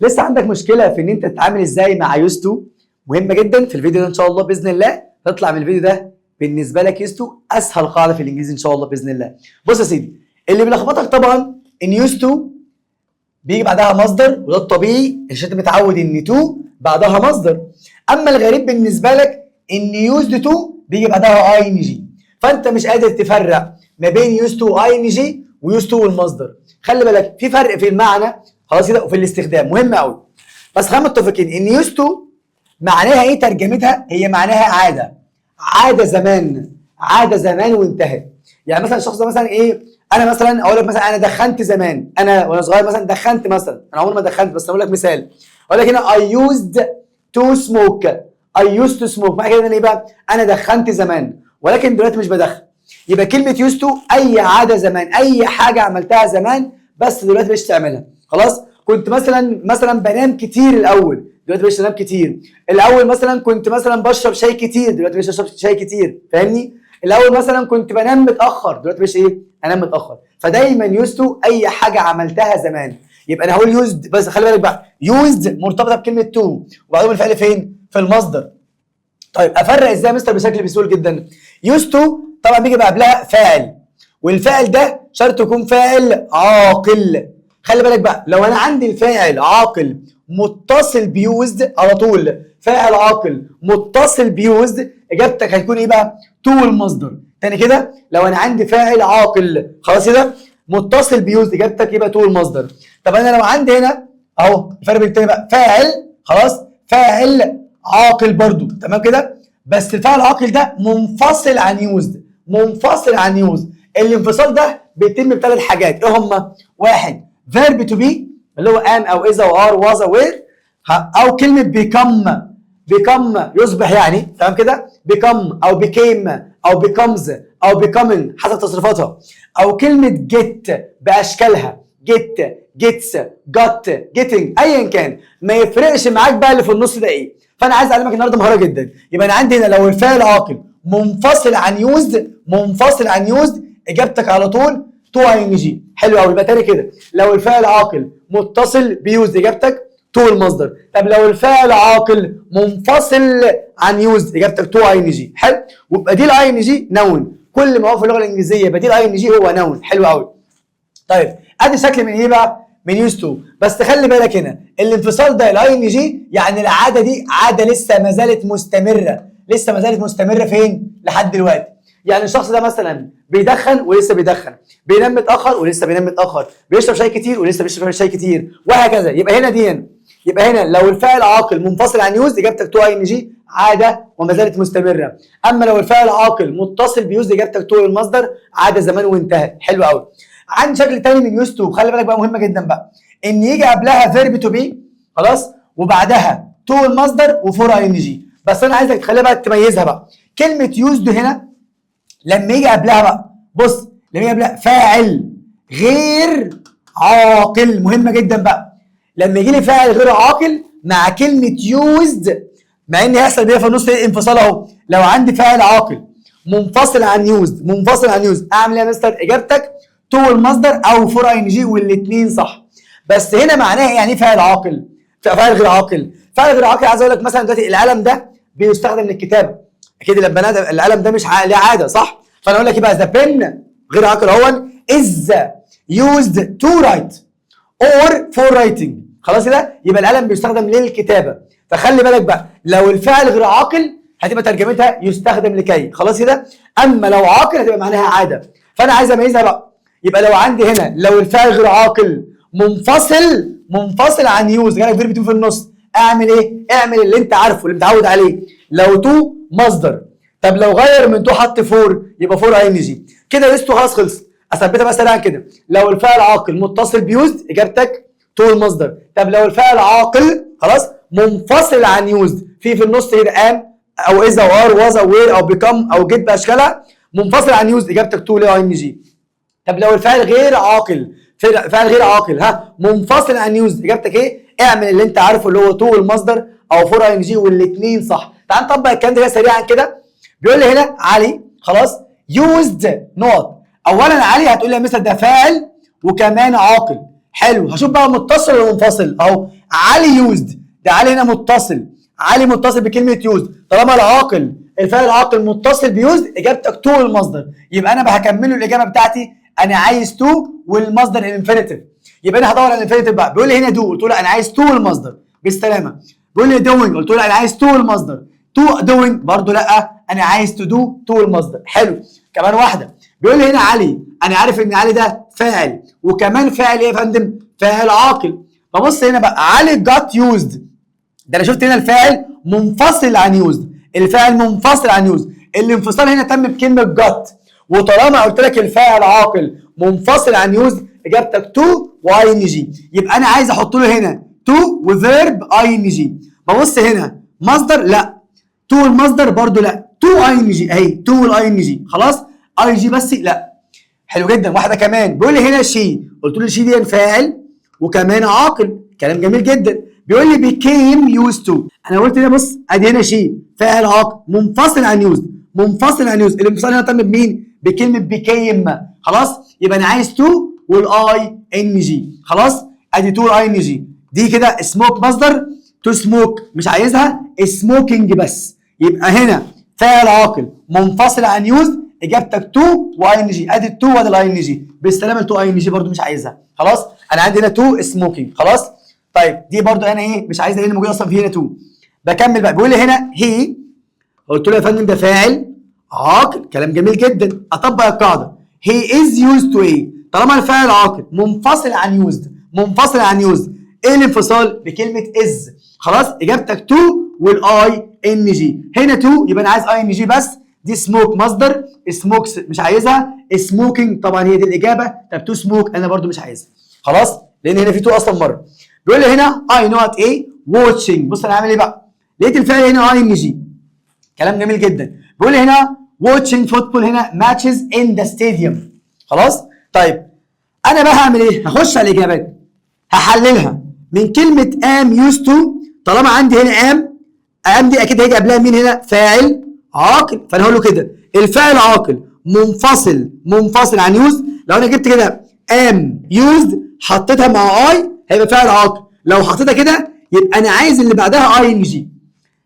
لسه عندك مشكلة في ان انت تتعامل ازاي مع used to؟ مهمة جدا. في الفيديو ده ان شاء الله باذن الله تطلع من الفيديو ده بالنسبة لك used to اسهل قاعدة في الانجليزي ان شاء الله باذن الله. بص يا سيدي، اللي بيلخبطك طبعا ان used to بيجي بعدها مصدر، وده الطبيعي عشان انت متعود ان to بعدها مصدر. اما الغريب بالنسبة لك ان used to بيجي بعدها ing، فانت مش قادر تفرق ما بين used to ing و used to والمصدر. خلي بالك، في فرق في المعنى، خلاص كده، وفي الاستخدام، مهم قوي. بس خلينا متفقين ان used to معناها ايه؟ ترجمتها هي معناها عاده، عادة زمان، عادة زمان وانتهت. يعني مثلا الشخص ده مثلا ايه؟ انا مثلا اقول لك مثلا انا دخنت زمان، انا وانا صغير مثلا دخنت مثلا. انا عمري ما دخنت، بس اقول لك مثال، اقول لك هنا I used to smoke. I used to smoke معنى كده ان ايه بقى؟ انا دخنت زمان ولكن دلوقتي مش بدخن. يبقى كلمة used to اي عادة زمان، اي حاجة عملتها زمان بس دلوقتي مش تعملها. خلاص، كنت مثلا بنام كتير الاول، دلوقتي مش بنام كتير. الاول مثلا كنت مثلا بشرب شاي كتير، دلوقتي مش بشرب شاي كتير، فاهمني؟ الاول مثلا كنت بنام متاخر، دلوقتي مش ايه؟ انام متاخر. فدايما used to اي حاجة عملتها زمان. يبقى انا هقول used، بس خلي بالك بقى، used مرتبطة بكلمه to وبعدهم الفعل فين؟ في المصدر. طيب، افرق ازاي يا مستر؟ بشكل بسهول جدا. used to طبعا بيجي بقى قبلها فاعل، والفاعل ده شرط يكون فاعل عاقل. خلي بالك بقى، لو انا عندي الفاعل عاقل متصل ب used على طول، فاعل عاقل متصل ب used، اجابتك هتكون ايه بقى؟ to المصدر. تاني كده، لو انا عندي فاعل عاقل، خلاص كده، متصل ب used، اجابتك يبقى to المصدر. طب انا لو عندي هنا اهو الفرق بين التاني بقى، فاعل، خلاص، فاعل عاقل برضو، تمام كده، بس الفاعل العاقل ده منفصل عن used، منفصل عن used. الانفصال ده بيتم بثلاث حاجات، ايه هما؟ واحد، verb to be اللي هو am او is او are، was او were، او كلمة become. become يصبح يعني، تمام كده، become او became او becomes او becoming حسب تصريفاتها، او كلمة get باشكالها، get، gets، got، getting، ايا كان، ما يفرقش معاك بقى اللي في النص ده ايه. فانا عايز اعلمك النهارده مهارة جدا. يبقى انا عندي هنا لو الفاعل عاقل منفصل عن used، منفصل عن used، اجابتك على طول to ing. حلو قوي. يبقى تاني كده، لو الفاعل عاقل متصل ب used، اجابتك to المصدر. طب لو الفاعل عاقل منفصل عن used، اجابتك to ing. حلو. وبديل ing noun، كل ما هو في اللغة الانجليزية بديل ing هو noun. حلو قوي. طيب، ادي شكل من ايه بقى؟ من used to. بس خلي بالك هنا الانفصال ده ال ing، يعني العادة دي عادة لسه ما زالت مستمره، لسه ما زالت مستمرة فين؟ لحد دلوقتي. يعني الشخص ده مثلا بيدخن ولسه بيدخن، بينام متاخر ولسه بينام متاخر، بيشرب شاي كتير ولسه بيشرب شاي كتير، وهكذا. يبقى هنا دي، يبقى هنا لو الفاعل عاقل منفصل عن used، اجابتك to ing، عادة وما زالت مستمره. اما لو الفاعل عاقل متصل ب used، اجابتك to المصدر، عادة زمان وانتهت. حلو قوي. عندي شكل تاني من used to، خلي بالك بقى، مهمة جدا بقى، ان يجي قبلها verb to be، خلاص، وبعدها to المصدر و for ing. بس انا عايزك تخليها بقى، تميزها بقى. كلمة used هنا لما يجي قبلها بقى، بص، لما يجي قبلها فاعل غير عاقل، مهمة جدا بقى، لما يجي لي فاعل غير عاقل مع كلمة used، مع ان هيحصل بيها في النص ايه؟ انفصال اهو. لو عندي فاعل عاقل منفصل عن used، منفصل عن used، اعمل ايه يا مستر؟ اجابتك to المصدر او for ing، والاثنين صح. بس هنا معناها ايه؟ يعني ايه فاعل عاقل، فاعل غير عاقل؟ فاعل غير عاقل، عايز اقول لك مثلا دلوقتي القلم ده بيستخدم للكتابه، اكيد لما القلم ده مش ليه عاده، صح؟ فانا اقول لك يبقى the pen غير عاقل اهو is used to write or for writing. خلاص كده، يبقى القلم بيستخدم للكتابه. فخلي بالك بقى، لو الفاعل غير عاقل هتبقى ترجمتها يستخدم لكي، خلاص كده. اما لو عاقل هتبقى معناها عاده. فانا عايز اميزها بقى. يبقى لو عندي هنا لو الفاعل غير عاقل منفصل عن used، جالك verb to في النص، اعمل ايه؟ اعمل اللي انت عارفه، اللي متعود عليه، لو to مصدر. طب لو غير من to حط for، يبقى for ing. كده used to خلاص خلص. اثبتها بقى سريعا كده، لو الفاعل عاقل متصل ب used، اجابتك to المصدر. طب لو الفاعل عاقل، خلاص، منفصل عن used، في النص كده am او is او are، was او were، او become او get باشكالها، منفصل عن used، اجابتك to ing. طب لو الفاعل غير عاقل، فاعل غير عاقل ها منفصل عن used، اجابتك ايه؟ اعمل اللي انت عارفه، اللي هو to المصدر او for ing، والاثنين صح. تعال نطبق الكلام ده سريعا كده. بيقول لي هنا علي، خلاص، used نقط. اولا علي، هتقول لي يا مستر ده فاعل وكمان عاقل. حلو، هشوف بقى متصل ولا منفصل. اهو علي used، ده علي هنا متصل، علي متصل بكلمه used. طالما العاقل، الفاعل العاقل متصل ب used، اجابتك to المصدر. يبقى انا هكمله الاجابة بتاعتي، انا عايز to والمصدر ال infinitive. يبقى انا هدور على ال infinitive بقى. بيقول لي هنا do، قلت له انا عايز to المصدر، بالسلامه. بيقول لي doing، قلت له انا عايز to المصدر. to doing برضو لا، انا عايز to do، to المصدر. حلو، كمان واحده. بيقول لي هنا علي، انا عارف ان علي ده فاعل، وكمان فاعل ايه يا فندم؟ فاعل عاقل. ببص هنا بقى، علي got used، ده انا شفت هنا الفاعل منفصل عن used، الفاعل منفصل عن used. الانفصال هنا تم بكلمه got، وطالما قلت لك الفاعل عاقل منفصل عن used، اجابتك to و ing. يبقى انا عايز احط له هنا to و verb ing. ببص هنا، مصدر لا، to المصدر برضو لا، to ing اهي، to ال ing خلاص، ing بس لا. حلو جدا، واحدة كمان. بيقول لي هنا she، قلت له she دي فاعل وكمان عاقل، كلام جميل جدا. بيقول لي became used to، انا قلت هنا بص، ادي هنا she فاعل عاقل منفصل عن used، منفصل عن used. الانفصال هنا تم بمين؟ بكلمه became. خلاص، يبقى انا عايز to وال ing. خلاص، ادي to ال ing. دي كده smoke مصدر، to smoke مش عايزها، smoking بس. يبقى هنا فاعل عاقل منفصل عن used، اجابتك to و ing. ادي ال to وادي ال ing، بالسلامه. to ing برضو مش عايزها. خلاص، انا عندي هنا to smoking. خلاص، طيب دي برضو انا ايه مش عايزها لان موجود اصلا في هنا to. بكمل بقى، بيقول لي هنا he، قلت له يا فندم ده فاعل عاقل، كلام جميل جدا. اطبق القاعده، he is used to ايه؟ طالما الفاعل عاقل منفصل عن used، منفصل عن used، ايه الانفصال؟ بكلمه is. خلاص، اجابتك to وال ing. هنا to، يبقى انا عايز ing بس. دي سموك مصدر، smokes مش عايزها، smoking طبعا هي دي الاجابه. طب to smoke انا برضو مش عايزها، خلاص، لان هنا في to اصلا مره. بيقول لي هنا I نقط ايه watching. بص انا عامل ايه بقى، لقيت الفعل هنا ing، كلام جميل جدا. بيقول لي هنا watching football هنا matches in the stadium. خلاص، طيب انا بقى هعمل ايه؟ هخش على الاجابات، هحللها من كلمة am used to. طالما عندي هنا am، am دي اكيد هيجي قبلها مين هنا؟ فاعل عاقل. فانا هقول له كده الفاعل عاقل منفصل، منفصل عن used. لو انا جبت كده am used حطيتها مع I هيبقى فاعل عاقل، لو حطيتها كده يبقى انا عايز اللي بعدها ing.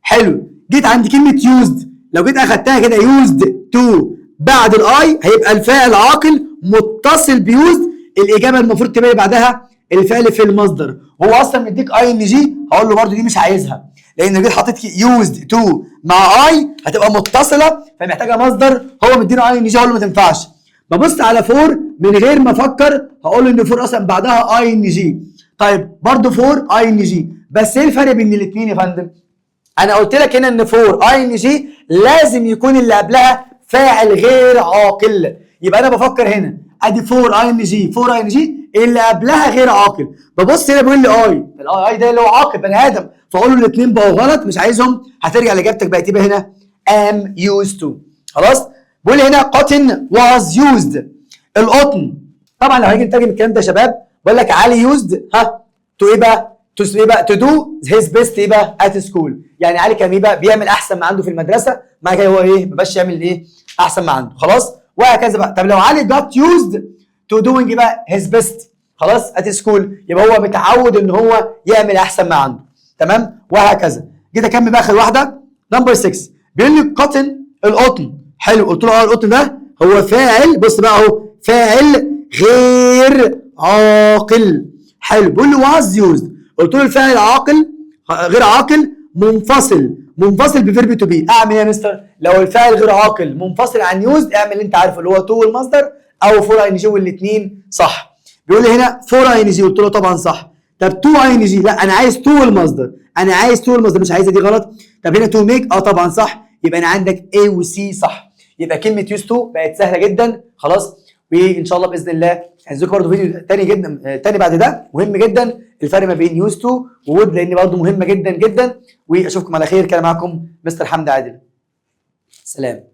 حلو، جيت عند كلمة used، لو جيت اخدتها كده used to بعد ال I هيبقى الفاعل عاقل متصل ب used. الاجابة المفروض تبقى بعدها الفعل في المصدر، هو اصلا مديك ing. هقول له برده دي مش عايزها، لان لو جيت حطيت used to مع I هتبقى متصلة فمحتاجه مصدر، هو مدينا ing، هقول له ما تنفعش. ببص على for، من غير ما افكر هقول له ان for اصلا بعدها ing. طيب برضه for ing، بس ايه الفرق بين الاثنين يا فندم؟ انا قلت لك هنا ان for ing لازم يكون اللي قبلها فاعل غير عاقل. يبقى انا بفكر هنا، ادي for ing، for ing اللي قبلها غير عاقل. ببص هنا، بيقول لي I، ال I ده اللي هو عاقل بني ادم، فاقول له الاثنين بقوا غلط، مش عايزهم. هترجع لاجابتك بقى تبقى هنا am used to. خلاص، بيقول لي هنا cotton was used، القطن. طبعا لو هنيجي نترجم الكلام ده يا شباب، بقول لك علي used ها to ايه بقى؟ to ايه بقى؟ to do his best ايه بقى at school. يعني علي كان ايه بقى؟ بيعمل احسن ما عنده في المدرسه. مع كده هو ايه؟ ما بقاش يعمل ايه؟ احسن ما عنده. خلاص، وهكذا بقى. طب لو علي got used to doing ايه بقى his best خلاص at school، يبقى هو متعود ان هو يعمل احسن ما عنده. تمام، وهكذا. جيت اكمل بقى اخر واحده، number 6، بيقول لي cotton القطن. حلو، قلت له اه القطن ده هو فاعل، بص بقى اهو، فاعل غير عاقل. حلو، بيقول لي was used، قلت له الفاعل عاقل غير عاقل منفصل، منفصل ب verb to be. اعمل ايه يا مستر؟ لو الفاعل غير عاقل منفصل عن used، اعمل اللي انت عارفه اللي هو to المصدر او for ing، والاثنين صح. بيقول لي هنا for ing، قلت له طبعا صح. طب to ing؟ لا، انا عايز to المصدر، انا عايز to المصدر، مش عايزها دي، غلط. طب هنا to make؟ اه طبعا صح. يبقى انا عندك A و C صح. يبقى كلمة used to بقت سهلة جدا. خلاص، وان شاء الله باذن الله هنزل برضه فيديو تاني جدا تاني بعد ده مهم جدا، الفرق ما بين used to و would، لان برضه مهمة جدا جدا. واشوفكم على خير. كان معاكم مستر حمدي عادل، سلام.